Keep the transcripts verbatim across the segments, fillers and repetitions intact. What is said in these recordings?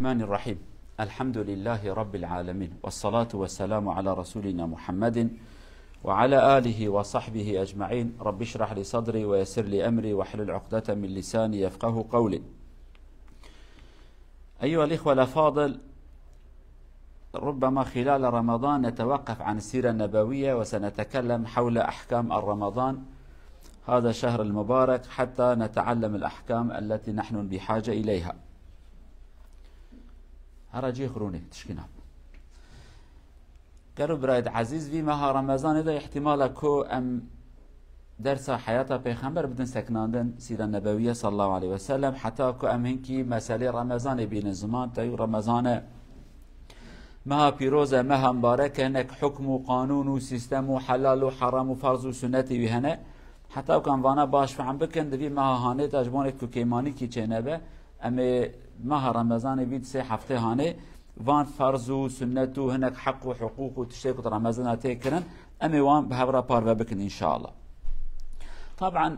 الرحمن الرحيم. الحمد لله رب العالمين. والصلاة والسلام على رسولنا محمد وعلى آله وصحبه أجمعين. رب اشرح لي صدري ويسر لي أمري واحلل عقدة من لساني يفقه قولي. أيها الإخوة الأفاضل، ربما خلال رمضان نتوقف عن السيرة النبوية وسنتكلم حول أحكام الرمضان، هذا الشهر المبارك، حتى نتعلم الأحكام التي نحن بحاجة إليها. Hera cî xirûnê, tişkî nab. Gelo birayê ezîz, vî meha Remezanê de îhtîmala ku em dersa heyata Pêxember bidin seknandin, Sîra Nebewiye sallallahu aleyhi ve sellem, heta ku em hinkî meselê Remezanê bînin ziman, tey Remezane meha pîroz e, meha mibarek e, hinek hukm û qanûn û sîstem û helal û heram û ferz û sunnetê wî hene. Heta ku em vana baş fehm bikin, di vî meha hanê de ji bo ku kêmanîkî çênebe, em ê meha Remezanê vî di sê heftê hanê van ferz û sunnet û hinek heq û hiqûq û tiştê ku di Remezana tê kirin, em ê wan bi hev re parve bikin înşallah. Taban,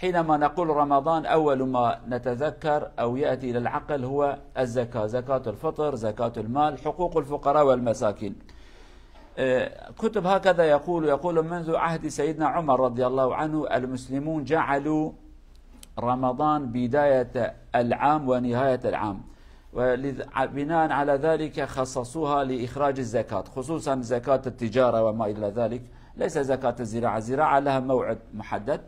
حينما نقول رمضان، أول ما نتذكر أو يأتي إلى العقل هو الزكاة، زكاة الفطر، زكاة المال، حقوق الفقراء والمساكين. آه، كتب هكذا يقول، يقول: منذ عهد سيدنا عمر رضي الله عنه المسلمون جعلوا رمضان بداية العام ونهاية العام، ولذ-، بناء على ذلك خصصوها لإخراج الزكاة، خصوصا زكاة التجارة وما إلى ذلك، ليس زكاة الزراعة، الزراعة لها موعد محدد.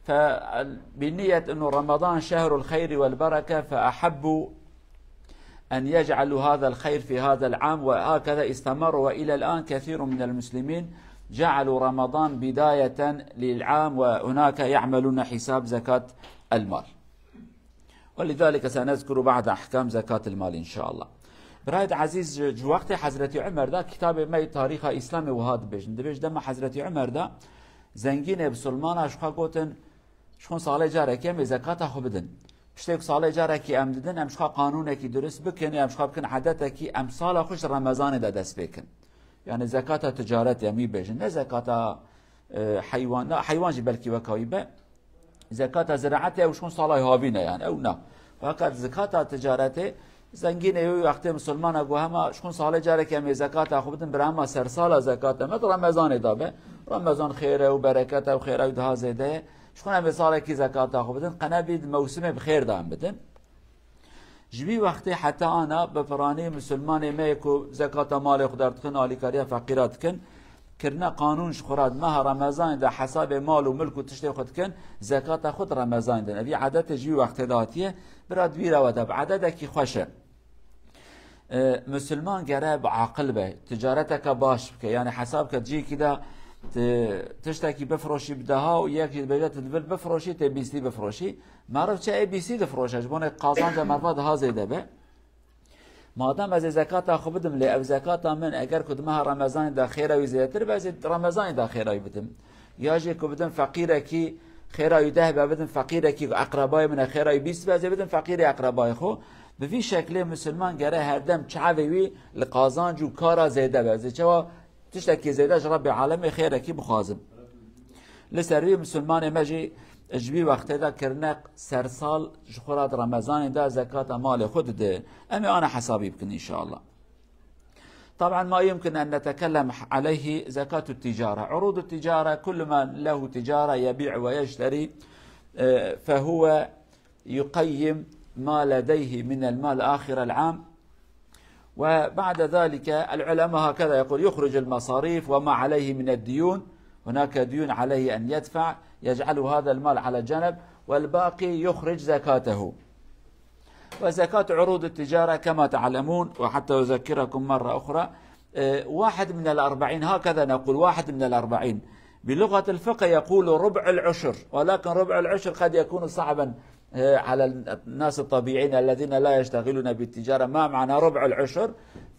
فبنية أنه رمضان شهر الخير والبركة، فأحبوا أن يجعلوا هذا الخير في هذا العام، وهكذا استمر، وإلى الآن كثير من المسلمين جعلوا رمضان بداية للعام، وهناك يعملون حساب زكاة المال. ولذلك سنذكر بعض أحكام زكاة المال إن شاء الله. Birayê ezîz, ji, ji wextê Hezretî Umer de kitabê me yê tarîxa Îslamê wiha dibêjin. Dibêj dema Hezretî Umer de zengînê bisilmana ji xwe gotin, ji xwe salê carekê em ê zekata xwe bidin. Piştê ku salê carekî em didin, em ji xwe qanûnekî durist bikin, em ji xwe bikin edetekî, em sala xwe ji Remezanê de dest pê kin. Yani zekata ticaretê em wî bêjin. Ne zekata, e, heywan, ne, heywan jî belkî weka wî be. Zekata ziraetê ew ji xwe salay havî ne yani, ew na. Fakat zekata ticaretê, zengînê wî wextê misilmana got, hema ji xwe salê carekê em ê zekata xwe bidin, bira hema sersala zekata me di Remezanê de be. Remezan xêr e û bereket e û xêra wî daha zêde ye. Ji xwe em ê salekî zekata xwe bidin, qenebî di mewsimê bi xêr de em bidin. Ji vî wextê heta ana bi piranî misilmanê me yê ku zekata malê xwe derdixin, alîkariya feqîra dikin, kirine qanûn ji xwe re di meha Remezanê de hesabê mal û milk û tiştê xwe dikin, zekata xwe di Remezanê din. Evî edetê ji vî wextê de hatiye, bira di vî re we de bi ededekî xweş e. E, Misilman gere bi aqil be, ticareteke baş bike. Yani hesab ke ciyekî de ti-, tiştekî bifroşî bi deha û yek jî dibêje tu di vil bifroşî, tê bîstî bifroşî. Meriv çi ê bîstî difroşe, ji bo ne qazanca meriva daha zêde be. Madem ez ê zekata xwe bidim, lê ev zekata min, eger ku di meha Remezanê de xêra wî zêdetir be, ez ê Remezanê de xêra wî bidim. Ya jî ku bidim feqîrekî, xêra wî deh be, bidim feqîrekî ku eqrebayê min e, xêra wî bîst be, ez ê bidim feqîrê eqrebayê xwe. Bi vî şeklê misilman gere herdem çavê wî li qazanc û kara zêde be. Ez ê çawa tiştekî zêde ji Rebbê alemê xêrekî bixwazim. Li ser wî misilmanê me jî ji vî wextê de kirine sersal ji xwe re di Remezanê de zekata malê xwe dide. Em ê ana hesabî bikin înşallah. طبعا ما يمكن أن نتكلم عليه زكاة التجارة. عروض التجارة، كل ما له تجارة يبيع ويشتري، آه، فهو يقيم ما لديه من المال آخر العام. وبعد ذلك العلماء هكذا يقول: يخرج المصاريف وما عليه من الديون، هناك ديون عليه أن يدفع، يجعل هذا المال على جنب، والباقي يخرج زكاته. وزكاة عروض التجارة كما تعلمون، وحتى أذكركم مرة أخرى، آه، واحد من الأربعين، هكذا نقول، واحد من الأربعين. بلغة الفقه يقول ربع العشر، ولكن ربع العشر قد يكون صعبا، آه، على الناس الطبيعيين الذين لا يشتغلون بالتجارة. ما معنى ربع العشر؟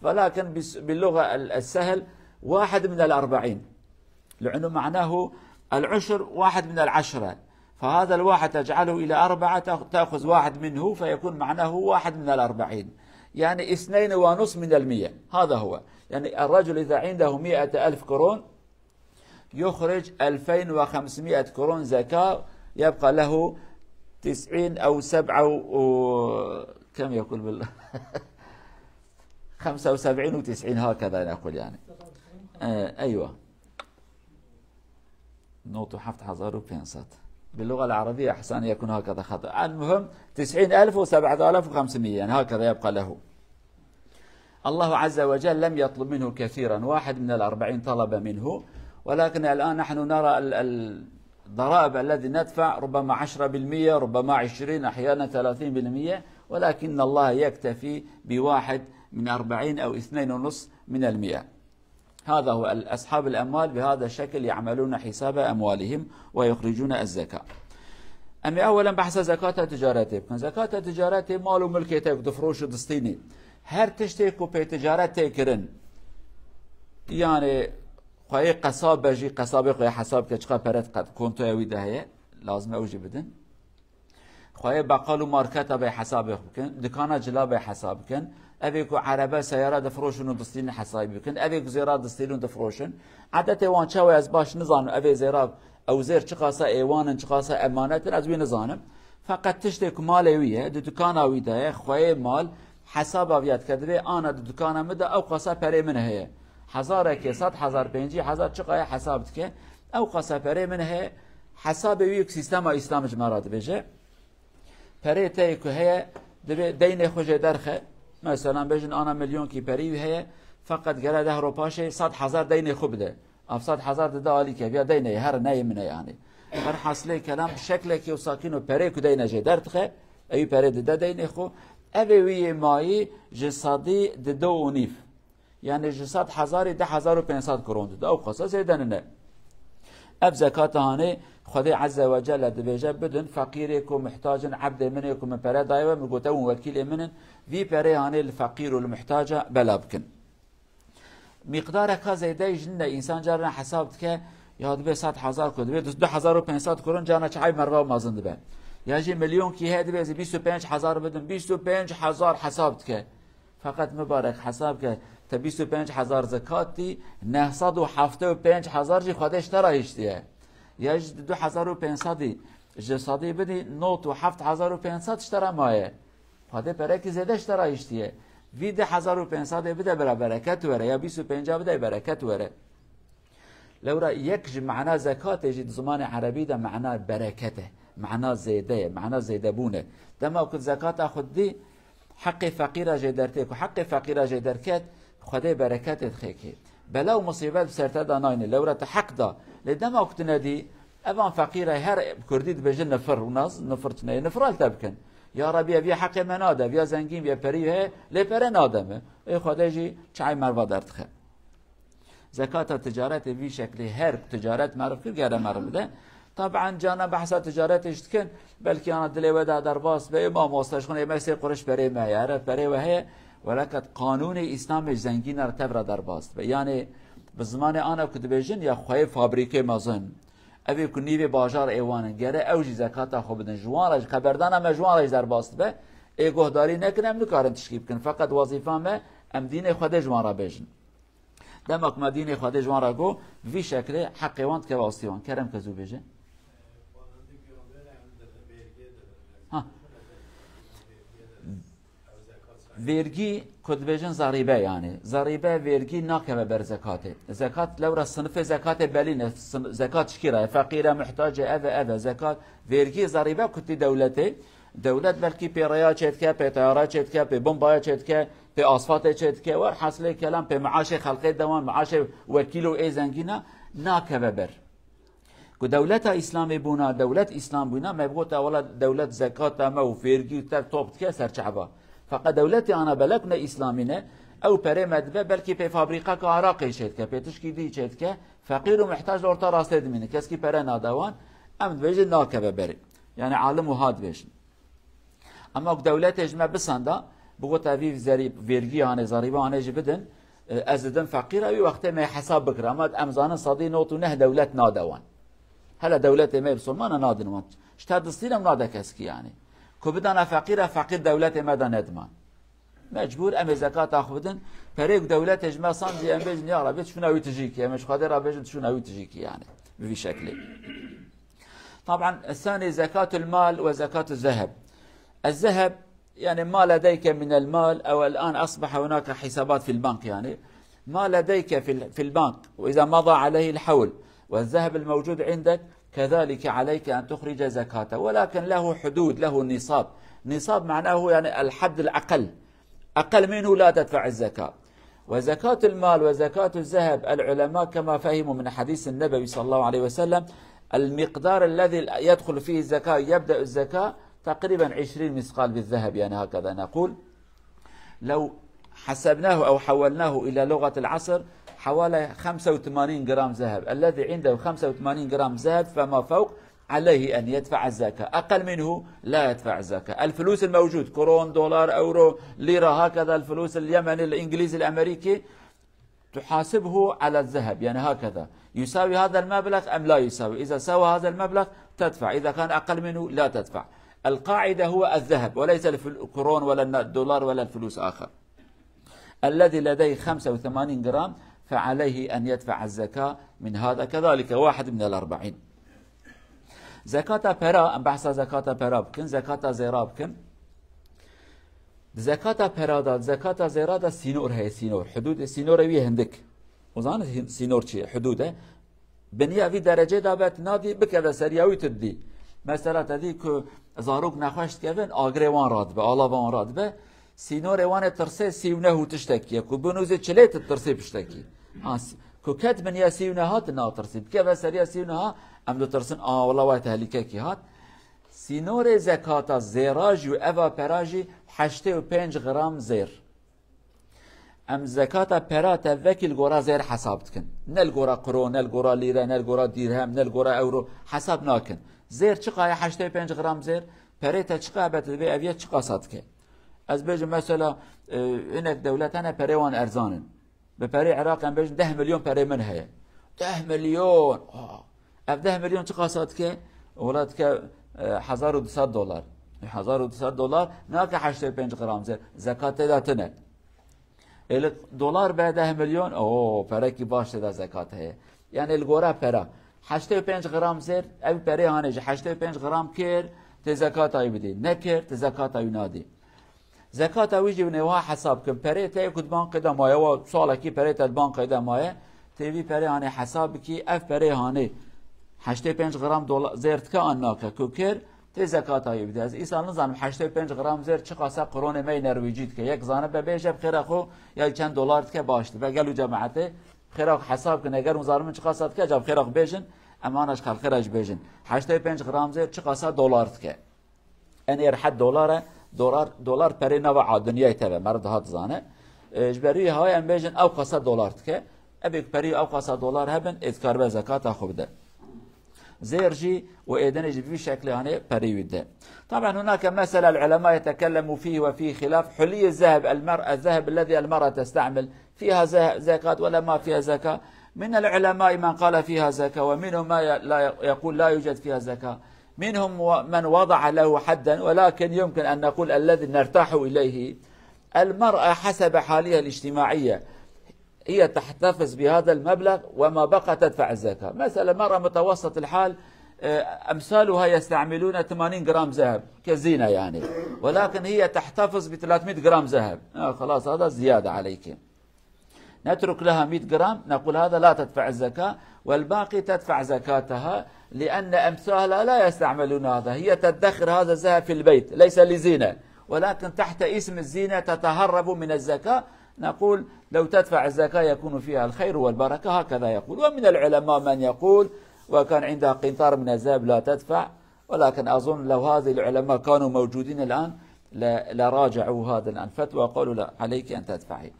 ولكن بس-، باللغة ال-، السهل، واحد من الأربعين. لأنه معناه العشر واحد من العشرة، فهذا الواحد تجعله إلى أربعة، تأخ-، تأخذ واحد منه، فيكون معناه واحد من الأربعين، يعني اثنين ونصف من المية. هذا هو. يعني الرجل إذا عنده مائة ألف كرون، يخرج ألفين وخمسمائة كرون زكاة، يبقى له تسعين أو سبعة و-، كم يقول بال-، خمسة وسبعين وتسعين هكذا نقول يعني. آه، أيوة. نوت وحفت حزار وبينسات. باللغة العربية أحسن يكون هكذا خطأ. المهم، تسعين ألف وسبعة آلاف وخمسمية، يعني هكذا يبقى له. الله عز وجل لم يطلب منه كثيرا، واحد من الأربعين طلب منه، ولكن الآن نحن نرى ال-، ال-، الضرائب الذي ندفع ربما عشرة بالمية، ربما عشرين، أحيانا ثلاثين بالمية، ولكن الله يكتفي بواحد من أربعين أو اثنين ونص من المئة. هذا هو ال-، أصحاب الأموال بهذا الشكل يعملون حساب أموالهم ويخرجون الزكاة. Em ê ewelen behsa zekata ticaretê bikin. Zekata ticaretê mal û milkê te ku difroş û distînî. Her tiştê ku pê ticaret tê kirin. Yani xweyê qesab be jî, qesabê xwe hesab ke çiqa pere di qe-, kontoya wî de heye. Lazim e ew jî bidin. Xweyê beqal û marketa be hesabê xwe bikin, dikana cila be hesab bikin. Evê ku erebe, seyara difroşin û distînin hesabî bikin. Evê ku zêra distînin û difroşin. Edetê wan çawa ez baş nizanim, evê zêra, ew zêr çiqasa êwan in, çiqasa emanet in, ez wî nizanim. Feqet tiştê ku malê wî ye, di dikana wî de ye, xweyê mal hesaba viya dike, divê ana di dikana min de ew qasa perê min heye. Hezarekê, sed hezar, pêncî hezar çiqa ye hesab dike. Ew qasa perê min heye, hesabê wî ku sîstema Îslam ji me re dibêje. Perê te yê ku heye, divê deynê xwe jê derxe. Meselan, bêjin ana milyonkî perî wî heye, feqet gere deh ro paşê sed hezar deynê xwe bide. Ev sed hezar dide alî ke, viya deynê ye, here neyê min e yani. Her hasilê kelam bi şeklekî û sakîn û perê ku deyne jê derdixe, ewî perê dide deynê xwe. Evê wî yê mayî ji sedî di do û nîv. Yani ji sed hezarî du hezar û pênc sed kron dide. Ew qasa zêde nine. Ev zekata hanê Xwedê Azze ve Celle dibêje, bidin feqîrê ku muhtac in, ebdê min ê ku min pere daye we, min gote hûn wekîlê min in, vî perê hanê li feqîr û li muhtaca bela bikin. Miqdareka zêde jî nine, însan carna hesab dike, ya dibê sed hezar ku dibê du hezar û pênc sed kron, carna çi ey merva mezin dibe. Ya jî milyonkî heye, dibê ez ê bîst û pênc hezar bidin, bîst û pênc hezar hesab dike. Feqet mibarek hesab ke, te bîst û pênc hezar zekat dî, neh sed û heftê û pênc hezar jî Xwedê ji te re hiştiye. Ya jî du hezar û pênc sedî ji sedî bidî, nod û heft hezar û pênc sed ji te re maye. Xwedê perekî zêde ji te re hiştiye. Vî du hezar û pênc sedê bide bira bereket were, ya bîst û pênca bide bereket were. Lewra yek ji mana zekatê jî di zimanê erebî de mana bereket e, mana zêde ye, mana zêdebûn e. Dema ku zekata xwe didî, heqê feqîra jê dertê, ku heqê feqîra jê derket, Xwedê bereketê dixê kê. Bela û musîbet bi ser te de nayne, lewra te heq da. Lê dema ku tu nedî, evan feqîra her bi kurdî dibêjin nifir û nas, nifir tune ye, nifira li te bikin. Ya Rebî, ev ya heqê me nade, ev ya zengîn, ev ya perî heye, lê pere nade me. Ê Xwedê jî çi ey merva derdixe. Zekata ticaretê vî şeklê her ticaret meriv kir, gere meriv bide. Taban cana behsa ticaretê jî dikin, belkî ana dilê we de derbas be, ê mamoste ji xwe ê me sê quriş perê me ye, here perê we heye, welaket qanûnê Îslamê ji zengîna re tev re derbas dibe. Yanê bi zimanê ana ku dibêjin ya xweyê fabrîkê mezin. Evê ku nîvê bajar ê wan in, gere ew jî zekata xwe bidin. Ji wan re, ji xeberdana me ji wan re jî derbas dibe. Ê guhdarî nekin, em nikarin tişkî bikin. Feqet wezîfa me, em dînê Xwedê ji wan re bêjin. Dema ku me dînê Xwedê ji wan re got, vî şeklê heqê wan dikeve astê wan. Kerem ke zû bêje. Ha. Vergî ku dibêjin zerîbe yani. Zerîbe, vergî nakeve ber zekatê. Zekat lewra sinifê zekatê belî ne. Sin-, zekat çikî re ye? Feqîr e, muhtac e, ev e, ev e. Zekat, vergî, zerîbe kutî dewletê. Dewlet belkî pê rêya çêdike, pê teyara çêdike, pê bombaya çêdike, pê asfaltê çêdike, werhasilê kelam pê miaşê xelqê dewan, miaşê wekîl û ê zengîna nakeve ber. Ku dewleta Îslamê bûna, dewlet Îslam bûna, me bigota wela dewlet zekata me û vergî û tev top dike ser çava. Feqet dewletê ana belek ne Îslamî ne, ew perê me dibe, belkî pê fabrîqeka araqê çêdike, pê tişkî dî çêdike, feqîr û muhtac li orta rastê dimîne, keskî pere nade wan, em dibêjin nakeve berê. Yani alim wiha dibêjin. Ema ku dewletê ji me bisenda, bigota vî zerî-, vergî hanê, zerîba hanê jî bidin, e, ez didim feqîra, wî wextê me hesab bikira. Ema em zanin sedî nod û neh dewlet nade wan. Hele dewletê me bisilmana nadin wan. Ji te distîne û nade keskî yani. Ku bidana feqîra, feqîr dewletê me de nediman. Mecbûr em ê zekata xwe bidin. Perê ku dewletê ji me sancî em bêjin, ya Rebî, tişûna wî tijî kî. Em ê ji Xwedê re bêjin, tişûna wî tijî kî yani. Bi vî şeklê. Taban, الثاني زكاة المال وزكاة الذهب. الذهب يعني ما لديك من المال، أو الآن أصبح هناك حسابات في البنك، يعني ما لديك في ال-، في البنك، وإذا مضى عليه الحول والذهب الموجود عندك كذلك عليك أن تخرج زكاته، ولكن له حدود، له نصاب. نصاب معناه يعني الحد الأقل، أقل منه لا تدفع الزكاة. وزكاة المال وزكاة الذهب، العلماء كما فهموا من حديث النبوي صلى الله عليه وسلم، المقدار الذي يدخل فيه الزكاة، يبدأ الزكاة تقريبا عشرين مثقال بالذهب، يعني هكذا نقول. لو حسبناه أو حولناه إلى لغة العصر، حوالي خمسة وثمانين جرام ذهب. الذي عنده خمسة وثمانين جرام ذهب فما فوق، عليه أن يدفع الزكاة. أقل منه لا يدفع الزكاة. الفلوس الموجود، كرون، دولار، أورو، ليرة، هكذا الفلوس اليمني، الإنجليزي، الأمريكي، تحاسبه على الذهب، يعني هكذا، يساوي هذا المبلغ أم لا يساوي؟ إذا ساوى هذا المبلغ تدفع، إذا كان أقل منه لا تدفع. القاعدة هو الذهب وليس الفل-، الكرون ولا الن-، الدولار ولا الفلوس آخر. الذي لديه خمسة وثمانين جرام فعليه أن يدفع الزكاة من هذا، كذلك واحد من الأربعين. Zekata pera, em behsa zekata pera bikin, zekata zêra bikin. Di zekata pera de, di zekata zêra de sînor heye, sînor. Hudûdê sînorê wî hindik. O zaman sînor çi ye? Hudûd e. Biniya vî derecê de be, tu nadî, bikeve seriya wî, tu didî. Mesela te dî ku zarok nexweş dikevin, agirê wan radibe, alava wan radibe. Sînorê wan ê tirsê sî û neh û tiştekî ye. Ku binûzê çilê, tu tirsê piştekî. Ha, s-, ku ket biniya sî û neh ha, tu natirsî. Bikeve seriya sî û neh ha, em ditirsin, a, wela wa tehlîkekî hat. Sînorê zekata zêra jî û eva pera jî heştê û pênc gram zêr. Em zekata pera te vekî li gora zêr hesab dikin. Ne li gora kron, ne li gora lîre, ne li gora dîrhem, ne li gora ewro hesab nakin. Zêr çiqa ye? Heştê û pênc gram zêr. Perê te çiqa be, tu dibê ev yê çiqasa dike? Ez bêjim mesela, e, hinek dewlet hene perê wan erzan in. Bi perê Iraq em bêjin deh milyon perê min heye. Deh milyon! Aa, ev deh milyon çiqasa dike? Wela dike, e, hezar û du sed dolar. E, hezar û du sed dolar nake heştê û pênc gram zêr. Zekat tê de tune. Ê li dolar be deh milyon, o, perekî baş tê de zekat heye. Yani li gora pera. Heştê û pênc gram zêr, ev perê hanê ji heştê û pênc gram kir, tê zekata wî bidî. Nekir, tê zekata wî nadî. Zekata wî jî nêwiha hesab kin. Perê te ku di bankê de maye, wa salekî perê te di bankê de maye, tê vî perê hanê hesab bikî, ev perê hanê heştê pênc gram dola-, zêr dike an nake, ku kir, tê zekata wî bide. Ez îsal nizanim heştê pênc gram zêr çiqasa kronê me yê nerwîcî dike. Yek zanibe bêje bi xêra xwe, ya çend dolar dike baş dibe. Gelo cemaetê xêra xwe hesab kin. Eger hûn zanin min çiqasa dike, ca bi xêra xwe bêjin, em ana ji xelkê re jî bêjin. Heştê pênc gram zêr çiqasa dolar dike? En êrhet dolar e, dolar, dolar perê nava a dinyayê te be, meriv dihat dizane. E, ji ber wî hawê em bêjin ew qasa dolar dike. Ebê ku perî ew qasa dolar hebin, ê dikaribe zekata xwe bide. Zêr jî û êdinê jî bi vî şeklê hanê perî wî de. طبعا هناك مسألة العلماء يتكلموا فيه وفيه خلاف. حلي الذهب، المرأة، الذهب الذي المرأة تستعمل، فيها زه-، زكاة ولا ما فيها زكاة؟ من العلماء من قال فيها زكاة، ومنهم ما ي-، لا ي-، يقول لا يوجد فيها زكاة. منهم و-، من وضع له حدا، ولكن يمكن أن نقول الذي نرتاح إليه، المرأة حسب حالها الاجتماعية هي تحتفظ بهذا المبلغ وما بقى تدفع الزكاة. مثلا مرأة متوسط الحال، آه، أمثالها يستعملون ثمانين جرام ذهب كزينة يعني، ولكن هي تحتفظ ب ثلاثمية جرام ذهب. آه، خلاص، هذا زيادة عليك. نترك لها مية جرام، نقول هذا لا تدفع الزكاة، والباقي تدفع زكاتها، لأن أمثالها لا يستعملون هذا، هي تدخر هذا الذهب في البيت، ليس لزينة، ولكن تحت اسم الزينة تتهرب من الزكاة. نقول لو تدفع الزكاة يكون فيها الخير والبركة، هكذا يقول. ومن العلماء من يقول وكان عندها قنطار من الذهب لا تدفع، ولكن أظن لو هذه العلماء كانوا موجودين الآن ل-، لراجعوا هذا الآن فتوى، قالوا: "لا، عليك أن تدفعي."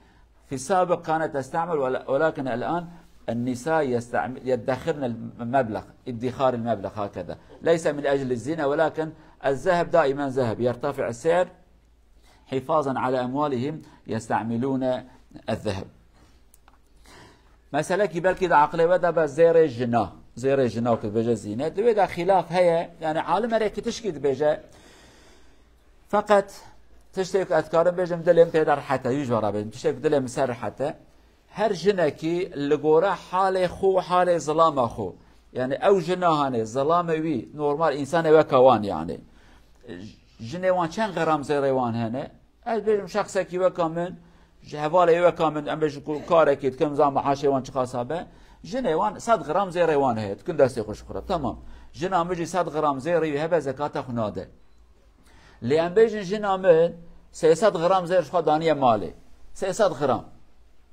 في السابق كانت تستعمل، ول-، ولكن الآن النساء يستعمل، يدخرن المبلغ، ادخار المبلغ هكذا، ليس من أجل الزينة، ولكن الذهب دائما ذهب، يرتفع السعر حفاظا على أموالهم يستعملون الذهب. Meselekî belkî di aqilê we de be, zêrê jina. Zêrê jina ku dibêje zîne. Di wê de xîlaf heye. Yani alim herê ki tişkî dibêje. Feqet tiştê ku ez dikarim bêjim, dilê min tê de rehet e. Wî ji we re bêjim. Tiştê ku dilê min ser rehet e. Her jinekî li gore halê xwe û halê zilama xwe. Yani ew jina hanê, zilamê wî, normal însanê weke wan yani. Jinê wan çend gram zêrê wan hene? Ez bêjim şexsekî weka min, ji hevalê weka min, em bêjin ku karekî dikim, zan meaşê wan çiqasa be. Jinê wan sed gram zêrê wan heye, dikin destê xwe ji xwe re. Tamam. Jina min jî sed gram zêrê wî hebe zekata xwe nade. Lê em bêjin jina min sê sed gram zêr ji xwe daniye malê. Sê sed gram.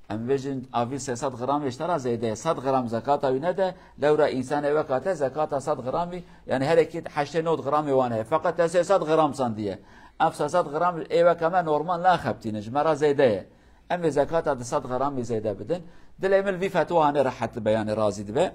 Em bêjin avî sê sed gramê ji te re zêde ye. Sed gram zekata wî nede, lewra însanê weka te zekata sed gramî, yani herekî heştê nod gramê wan heye. Feqet te sê sed gram sandiye. Ev sê sed gram ê weka me normal naxebitînin, ji me re zêde ye. Em ê zekata du sed gramî zêde bidin. Dilê min li vî fetwa hanê rehet dibe, yani razî dibe.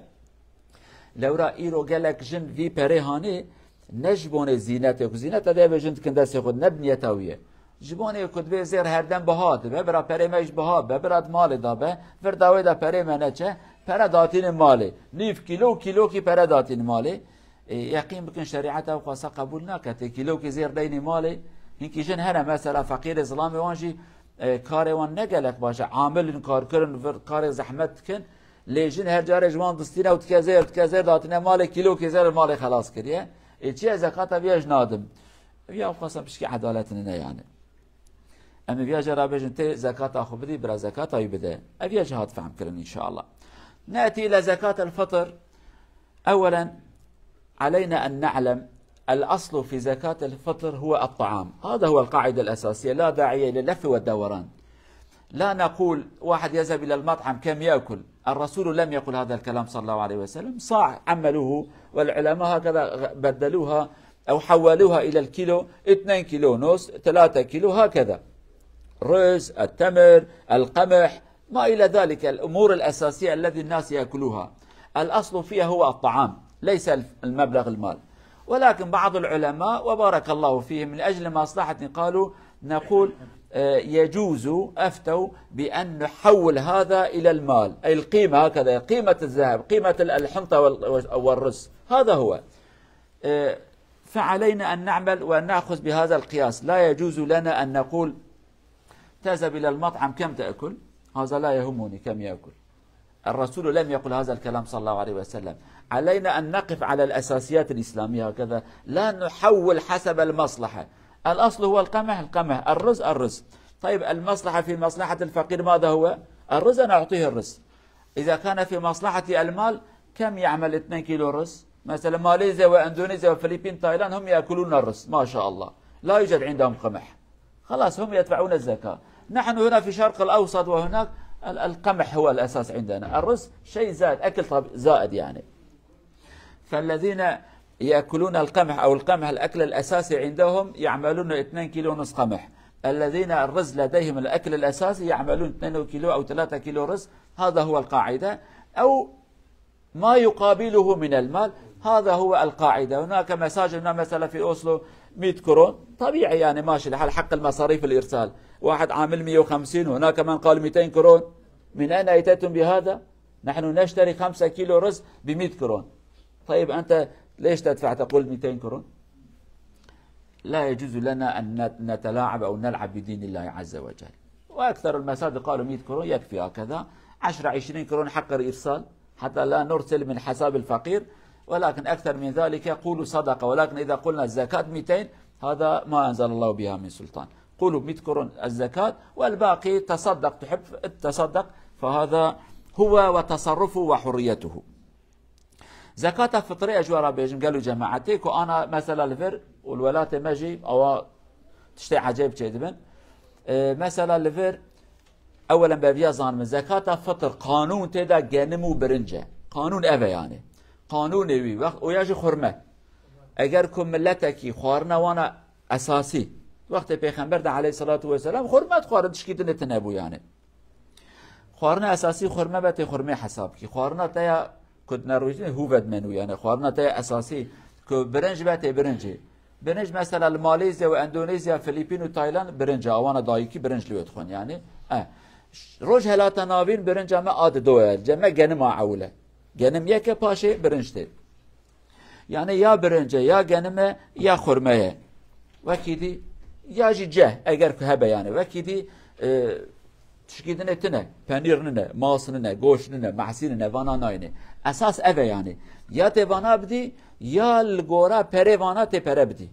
Lewra îro gelek jin vî perê hanê ne ji bonê zînetê ku zîneta dê ve jin dikin destê xwe ne bi niyeta wî ye. Ji bonê ku divê zêr herdem biha dibe, bira perê me ji biha be, bira di malê da be, vir dawê da perê me neçe, pere datînin malê. Nîv kîlo, kîlokî pere datînin malê. E, yeqîn bikin şerîeta ew xwasa qebûl nake. Tê kîlokî zêr deynî malê. Hinkî jin hene mesela feqîrê zilamê wan jî, e, karê wan ne gelek baş e. Amil in, kar kirin, vir karê zehmet dikin. Lê jin her carê ji wan distîne û dike zêr, dike zêr datîne malê, kîlokê zêr malê xelas kiriye. Ê çi ye zekata viya ji nadim? Ya xwasa pişkî edalet nine yani. Em ê viya jê re bêjin tê zekata xwe bidî, bira zekata wî bide. Ev ya jî hat fehm kirin inşallah. Neti ile zekat el fitr. Ewelen, علينا أن نعلم الأصل في زكاة الفطر هو الطعام. هذا هو القاعدة الأساسية، لا داعي للف والدوران. لا نقول واحد يذهب إلى المطعم كم يأكل. الرسول لم يقل هذا الكلام صلى الله عليه وسلم. صاع عملوه، والعلماء هكذا بدلوها أو حولوها إلى الكيلو، اثنين كيلو ونص، ثلاثة كيلو، هكذا. رز، التمر، القمح، ما إلى ذلك، الأمور الأساسية الذي الناس يأكلوها، الأصل فيها هو الطعام، ليس المبلغ المال. ولكن بعض العلماء، وبارك الله فيهم، من أجل مصلحة، قالوا، نقول، آه، يجوز، أفتوا بأن نحول هذا إلى المال، أي القيمة، هكذا، قيمة الذهب، قيمة ال-، الحنطة وال-، والرز. هذا هو. آه، فعلينا أن نعمل وأن نأخذ بهذا القياس. لا يجوز لنا أن نقول: "تذهب إلى المطعم، كم تأكل؟" هذا لا يهمني كم يأكل. الرسول لم يقل هذا الكلام صلى الله عليه وسلم. علينا أن نقف على الأساسيات الإسلامية هكذا، لا نحول حسب المصلحة. الأصل هو القمح، القمح، الرز، الرز. طيب، المصلحة في مصلحة الفقير ماذا هو؟ الرز، أنا أعطيه الرز. إذا كان في مصلحتي المال، كم يعمل اثنين كيلو رز؟ مثلًا ماليزيا وإندونيسيا وفلبين، تايلاند، هم يأكلون الرز، ما شاء الله، لا يوجد عندهم قمح. خلاص، هم يدفعون الزكاة. نحن هنا في الشرق الأوسط وهناك ال-، القمح هو الأساس عندنا. الرز شيء زائد، أكل طب-، زائد يعني. فالذين يأكلون القمح أو القمح الأكل الأساسي عندهم، يعملون اثنين كيلو ونص قمح. الذين الرز لديهم الأكل الأساسي يعملون اثنين كيلو أو ثلاثة كيلو رز. هذا هو القاعدة. أو ما يقابله من المال، هذا هو القاعدة. هناك مساجد، هنا مثلًا في أوسلو مية كرون، طبيعي يعني ماشي الحال، حق المصاريف الإرسال، واحد عامل مية وخمسين، هناك من قال ميتين كرون. من أين أتيتم بهذا؟ نحن نشتري خمسة كيلو رز بمية كرون. طيب، أنت ليش تدفع تقول ميتين كرون؟ لا يجوز لنا أن نت-، نتلاعب أو نلعب بدين الله عز وجل. وأكثر المساجد قالوا مية كرون يكفي هكذا، عشرة عشرين كرون حق الإرسال حتى لا نرسل من حساب الفقير، ولكن أكثر من ذلك قولوا صدقة، ولكن إذا قلنا الزكاة ميتين، هذا ما أنزل الله بها من سلطان. قولوا مية كرون الزكاة، والباقي تصدق، تحب تصدق، فهذا هو وتصرفه وحريته. Zekata fitrê ez ji we re bêjim, gelo cemaetê ku ana mesela li vir û li welatê me jî awa tiştê ecêb çêdibin. E, mesela li vir ewelen beviya zanimin, zekata fitr qanûn tê de genim û birinc e. Qanûn ev e yani. Qanûnê wî wext û ya jî xurme. Eger ku miletekî xwarina wana esasî, wextê Pêxember de aleyhissalatu vesselam xurme dixwarin, tişkî dinê tune bû yani. Xwarina esasî xurme be, tê xurmê hesab kî. Xwarina te ya ku di nerojînê hû ve dimenû, yani xwarina te ya esasî ku birinc be, tê birincê. Birinc mesela li Malezya û Endonezya, Filipîn û Tayland birinc e. Awana dayikî birinc li wê dixwin yani. E, Rojhelata Navîn birinca me a dido ye. Cem me genim a ewil e. Genim yek e, paşê birinc tê. Yani ya birinc e, ya genim e, ya xurme ye. Wekî dî, ya jî ceh, eger ku hebe yani. Wekî dî, e, tişkî dinê tune, penîr nine, mas nine, goşt nine, mehsî nine, vana nayne. Esas ev e yani. Ya tê vana bidî, ya li gora perê vana tê pere bidî.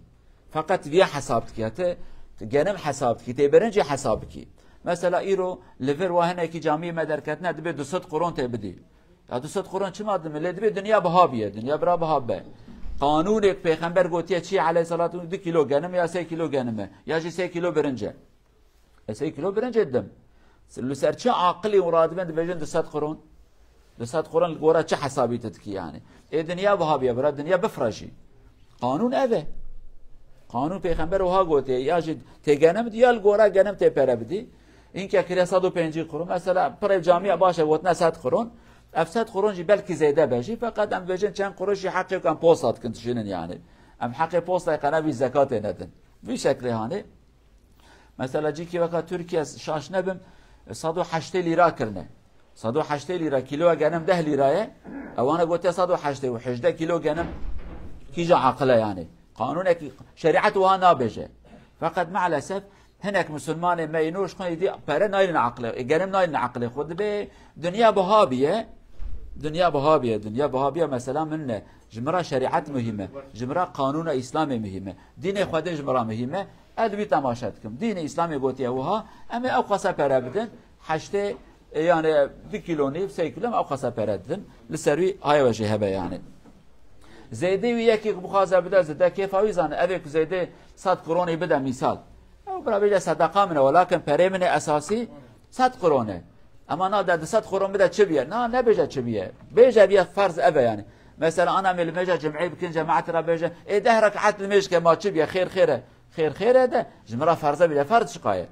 Feqet viya hesab dikî. Te, te genim hesab dikî, tê birincî hesab dikî. Mesela îro li vir wa hinekî camiyê me derketine, dibê du sed quron tê bidî. Ya du sed quron çima dime? Lê dibê dinya biha biye. Dinya bira biha be. Qanûnek pêxember gotiye çi aleyhissalatu, du kîlo genim ya sê kîlo genim e. Ya jî sê kîlo birinc e. Ez sê kîlo birinc êdim. Li ser çi aqilî û radibin dibêjin du sed quron? Du sed quron li gora çi hesabî tu dikî yani? Ê dinya biha biye, bira dinya bifre jî. Qanûn ev e. Qanûn pêxember wiha gotiye, ya jî tê genim di, ya li gora genim tê pere bidî. Înke kiriye sed û pêncî quron. Mesela pirê camiya baş e, gotine sed quron. Ev sed quron jî belkî zêde be jî. Feqet em dibêjin çend quron jî heqê em posta dikin dişînin yani. Em heqê postayê qene vî zekatê nedin. Vî şeklê hanê. Mesela cîkî weka Tirkiye, şaş nebim, sed û heştê lîra kirine. Sed û heştê lîra, kîloya genim deh lîra ye. Ewana gotiye sed û heştê û hejdeh kîlo genim kîja aqil e yani. Qanûnekî, şerîet wiha nabêje. Feqet maalesef hinek misilmanê me yê nû ji xwe êdî pere naynin aqilê, e, genim naynin aqilê xwe. Dibê dinya biha biye. Dinya biha biye. Dinya biha biye mesela min ne. Ji min re şerîet muhîm e. Ji min re qanûna Îslamê muhîm e. Dînê Xwedê ji min re muhîm e. Ez li wî temaşe dikim. Dînê Îslamê gotiye wiha, em ê ew qasa pere bidin. Heştê, e, yani du kîlo nîv, sê kîlo em ew qasa pere didin. Li ser wî haya we jê hebe yani. Zêdê wî yekî ku bixwaze bide zêde, kêfa wî zane. Ev ê ku zêdê sed kronî bide mîsal. Ew bira bêje sedeqa min e, welakin perê min ê esasî sed kron e. Ema na de du sed kron bide çi biye? Na, nebêje çi biye. Bêje biye ferz ev e yani. Mesela ana me limêja cem'ê bikin, cemaetê re bêje, ê deh rekat limêj ke ma çi biye? Xêr xêr e. Xêr xêr e de, ji min re ferz e bile, ferz çiqa ye?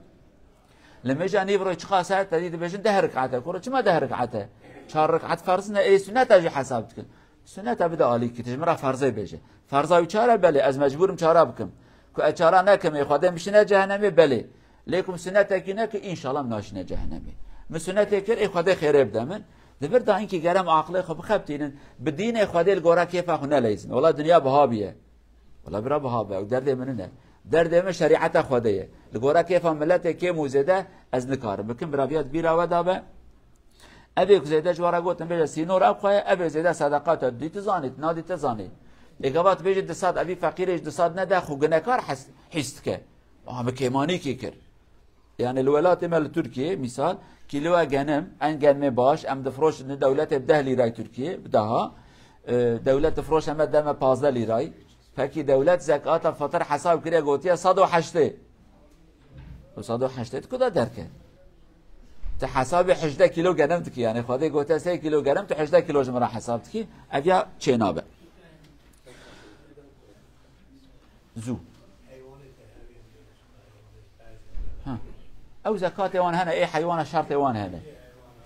Limêja nîv roj çiqa saet te dî dibêjin deh rekat e. Kuro çima deh rekat e? Çar rekat ferz ne, ê suneta jî hesab dikin. Suneta bide alîkî, tu ji min re ferzê bêje. Ferza wî çar e, belê, ez mecbûr im çara bikim. Ku ez çara nekim, ê Xwedê min şine cehenemê, belê. Lê ku min sunetekî nekir, înşallah min naşine cehenemê. Min sunetê kir, ê Xwedê xêrê bide min. Di vir de hinkî gerem aqilê xwe bixebitînin, bi dînê Xwedê li gora kêfa xwe neleyzin. Wela dinya biha biye. Wela bira biha be, ew derdê min nine. Derdê min şerîeta Xwedê ye. Li gora kêfa miletê kêm û zêde ez nikarim bikim. Bira viya di bîra we de be. Evê ku zêde ji we re gotin bêje sînor ev xwe ye, evê zêde sedeqa te dî tu zanî, tu nadî te zanî. Ê gava tu bêjî du sed, evî feqîrê ji du sed nede, xwe gunekar hes-, hîs dike. Aha, min kêmanîkê kir. Yani li welatê me li Tirkiyê, mîsal, kîloya genim, en genimê baş, em difroşin dewletê bi deh lîray Tirkiyê, bi daha, e, dewlet difroşe me deme pazdeh lîray. Pekî dewlet zekata fitr hesab kiriye, gotiye sed û heştê. Û sed û heştê tu ku da derke? Tu hesabê hejdeh kîlo genim dikî, yani Xwedê gotiye sê kîlo genim, tu hejdeh kîlo ji min re hesab dikî, ev ya çênabe. Zû. Ha. Ew zekatê wan hene, ê heywana şertê wan hene.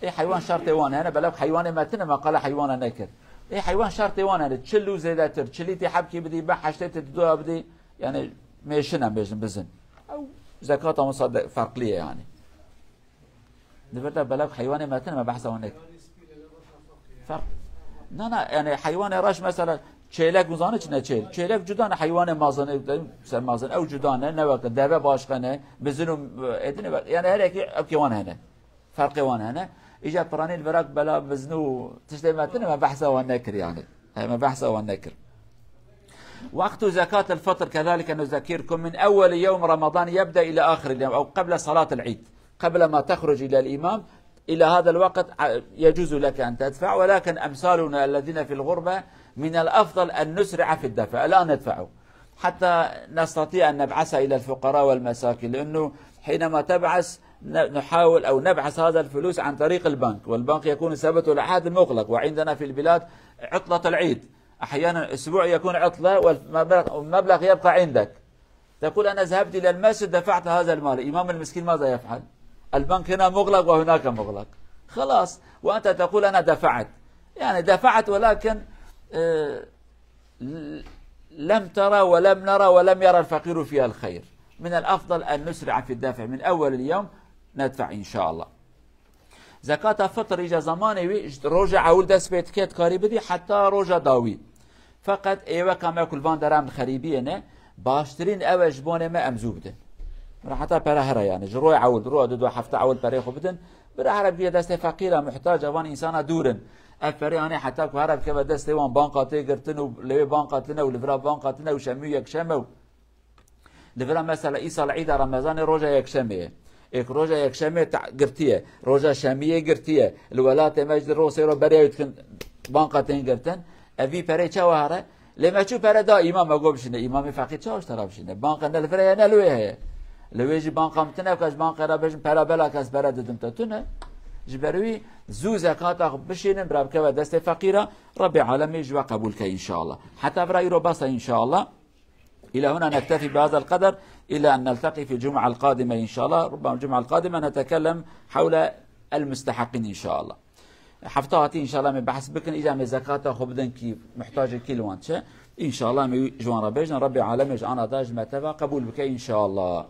Ê heywan şertê wan hene, belek heywanê me tine, me qala heywana nekir. Ê heywan şertê wan hene, çil û zêdetir, çilî tê hebkî bidî, be heştê tê didoya bidî, yani mêşin em bêjin bizin. Ew zekata wisa de ferqlî ye yani. Di vir de belek heywanê me tine, me behsa wan nekir. Ferq. Na, na, yani heywanê reş mesela çêlek, uzanî çi ne çêl? Çêlek cuda ne, heywanê mazin, ser mazin, ew cuda ne, ne weke deve başka ne, bizin û, e, edine, yani her yekî ew kê wan hene. Ferqê wan hene. Îca piranî li virak bela bizin û tiştê me tine, me behsa wan nekir yani. He, me behsa wan nekir. وقت زكاة الفطر كذلك نذكركم من أول يوم رمضان يبدأ إلى آخر اليوم أو قبل صلاة العيد. قبل ما تخرج إلى الإمام، إلى هذا الوقت ع-، يجوز لك أن تدفع، ولكن أمثالنا الذين في الغربة من الأفضل أن نسرع في الدفع، الآن ندفعه حتى نستطيع أن نبعثها إلى الفقراء والمساكين، لأنه حينما تبعث ن-، نحاول أو نبعث هذا الفلوس عن طريق البنك، والبنك يكون سبت والأحد مغلق، وعندنا في البلاد عطلة العيد، أحيانا أسبوع يكون عطلة والمبلغ، والمبلغ يبقى عندك. تقول: "أنا ذهبت إلى المسجد، دفعت هذا المال." إمام المسكين ماذا يفعل؟ البنك هنا مغلق وهناك مغلق. خلاص، وأنت تقول: "أنا دفعت." يعني دفعت، ولكن، آه، ل-، لم ترى ولم نرى ولم يرى الفقير فيها الخير. من الأفضل أن نسرع في الدفع، من أول اليوم ندفع إن شاء الله. Zekata fitr îca zamanê wî ji roja ewil dest pê dike, dikarî bidî heta roja dawî. Feqet ê weka me ku li van deran xerîbiyê ne, baştirîn ew e ji bonê me em zû bidin. Min re heta pere here yani. Ji roja ewil, roja du, du hefte ewil perê xwe bidin. Bira here bigire destê feqîra, muhtaca, van însana dûr in. Ev perê anê heta ku here bikeve destê wan, banka tê girtin û lê wê banka tine û li vira banka tine û şemû yekşem e û Li vira mesela îsal îda Remezanê roja yekşemê ye. Êk roja yekşemê ta-, girtiye. Roja şemiyê girtiye. Li welatê me ji rosê ro beriya dikin banka tên girtin. Ev vî perê çawa here? Lê me çû pere da îmam, me got bişîne. Îmamê feqîr çawa ji te re bişîne? Banka ne li vir heye ne li wê heye. Li wê jî banka min tune, kes banka re bêjin pera bela kes pere didim te tune. Ji ber wî zû zekata xwe bişînin, bira bikeve destê feqîra. Rabbê alemê ji we qebûl ke înşallah. Heta vira îro bes e înşallah. إلى هنا نكتفي بهذا القدر، إلى أن نلتقي في الجمعة القادمة إن شاء الله. ربما الجمعة القادمة نتكلم حول المستحقين إن شاء الله. Hefta hatî înşallah me behs bikin, îca me zekata xwe bidin kî muhtacê kî li wan çi. Înşallah me ji wan re bêjin, Rabbê alemê ji ana da ji me teva qebûl bike înşallah.